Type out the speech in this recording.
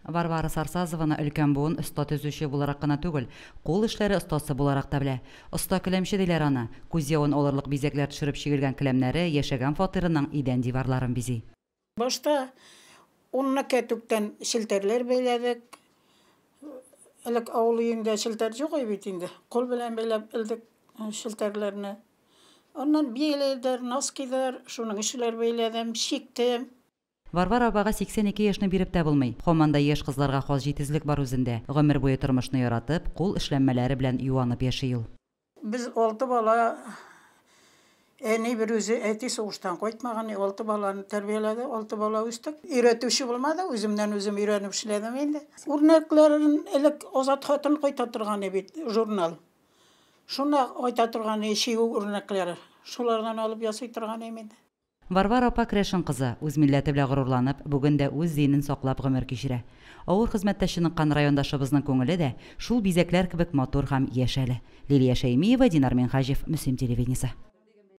Варвара Сарсазованы өлкән буын оста төзүче буларак кына түгел, кул эшләре остасы буларак та белә. Оста келәмче диләр аны. Күз явын алырлык бизәкләр төшереп чигелгән келәмнәре яшәгән фатирының идән-диварларын бизи. Башта унны кәтүктән челтәрләр бәйләдек. Элек авыл өендә челтәр юк бит инде. Кул белән бәйләп элдек челтәрләрне. Аннан бияләйләр, носкилар, шуның ишләр бәйләдем, чиктем. Варвара апага 82 яшьне биреп тә булмый. Һаман да яшь кызларга хас җитезлек бар үзендә. Гомер буе тормышны яратып, кул эшләнмәләре белән юанып яши ул. Без 6 бала, әни бер үзе, әти сугыштан кайтмаган, 6 баланы тәрбияләде, 6 бала үстек. Өйрәтүче булмады, үземнән үзем өйрәнеп эшләдем инде. Үрнәкләрен элек Азат хатын кайта торган бит журнал. Шунда кайта торган чигү үрнәкләре. Шулардан алып ясый торган инде. Варвара апа керәшен кызы, үз милләте белән горурланып, бүген дә үз динен саклап гомер кичерә. Авыр хезмәттә чыныккан райондашыбызның күңеле дә шул бизәкләр кебек матур һәм яшь әле. Лилия Шәймиева, Динар Минһаҗев, Мөслим телевидениесе.